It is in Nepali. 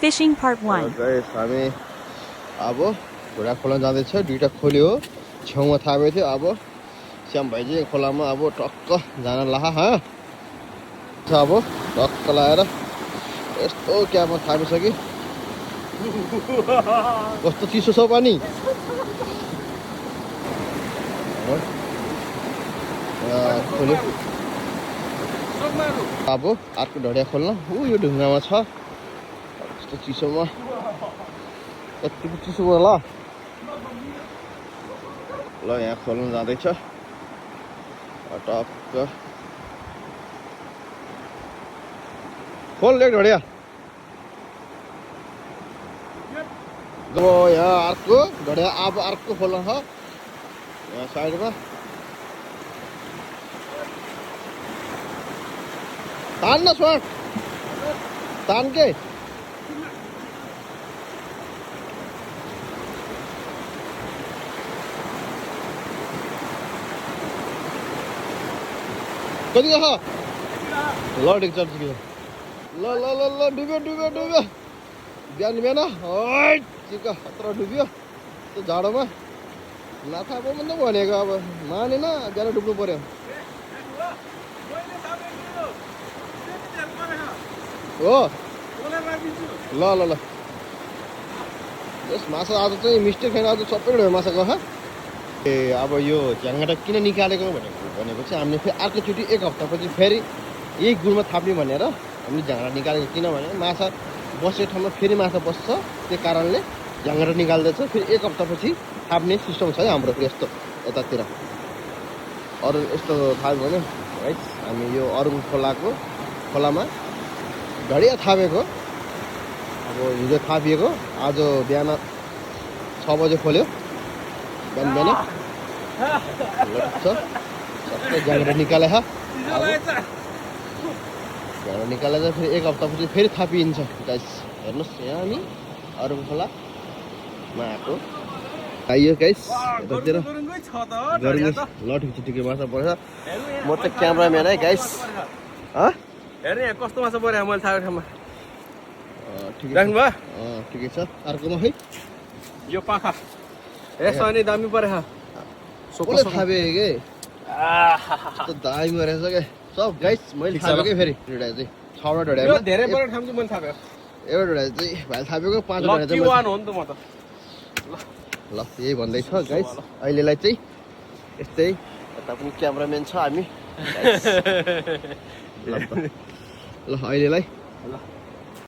Fishing Part 1. गाइस हामी अब ढोडा खोल्न जाँदैछ दुईटा खोल्यो छेउमा थापेको थियो अब श्याम भाइजी खोलामा अब टक्क जान लाहा ह अब टक्क लाएर यस्तो क्याबमा थापिसक्यो कस्तो चिसो छ पानी खोल्यो अब अर्को ढडिया खोल्न यो ढुङ्गामा छ यस्तो चिसोमा कतिको चिसो भयो ल यहाँ खोल्न जाँदैछ टक्क खोल एक ढडिया अब यहाँ अर्को ढडिया अब अर्को खोल्न छ यहाँ साइडमा तान न छोड तान के कति छ ल ठिक छ ल ल ल ल डुब्यो डुब्यो डुब्यो बिहान बिहान चिक्क खतरा डुब्यो त्यो जाडोमा माथा पो पनि त भनेको अब मानेन बिहान डुब्नु पर्यो हो ल ल ल यस माछा आज चाहिँ मिस्टेक छैन आज सबै ढोयो माछाको ह ए अब यो झ्याङ्गाटा किन निकालेको भनेपछि हामीले फेरि अर्कोचोटि एक हप्तापछि फेरि यही गुडमा थाप्ने भनेर हामीले झ्याङ्गा निकालेको किनभने माछा बसेको ठाउँमा फेरि माछा बस्छ त्यो कारणले झ्याङ्गा निकाल्दैछ फेरि एक हप्तापछि थाप्ने सिस्टम छ है हाम्रो यस्तो यतातिर अरू यस्तो थाप्यो भने है हामी यो अरू खोलामा ढडिया थापेको अब हिजो थापिएको आज बिहान 6 बजे खोल्यो बिहान बिहान सबै झ्याङ्गा निकाले झ्याङ्गा निकालेर फेरि एक हप्तापछि फेरि थापिन्छ गाइस हेर्नुहोस् यहाँ हामी अरू खोलामा आएको आइयो गाइस यतातिर ल ठिकै माछा पर्छ म त क्यामेराम्यान है गाइस हेर्नु यहाँ कस्तो माछा पर्यो मैले थाहा ठाउँमा ठिकै छ अर्कोमा है यो पाखा यसो अनि दामी पऱ्यो कसले थापे के दामी रहेछ क्या सब गाइस मैले थापेकै फेरि ढोडा चाहिँ 6वटा ढोडा धेरै पऱ्यो ठाउँ चाहिँ मैले थापेको एउटा ढोडा चाहिँ भाइले थापेको 5 ढोडा चाहिँ हो नि त म त ल यही भन्दैछ गाइस अहिलेलाई चाहिँ यस्तै यता पनि क्यामेराम्यान छ हामी ल अहिलेलाई ल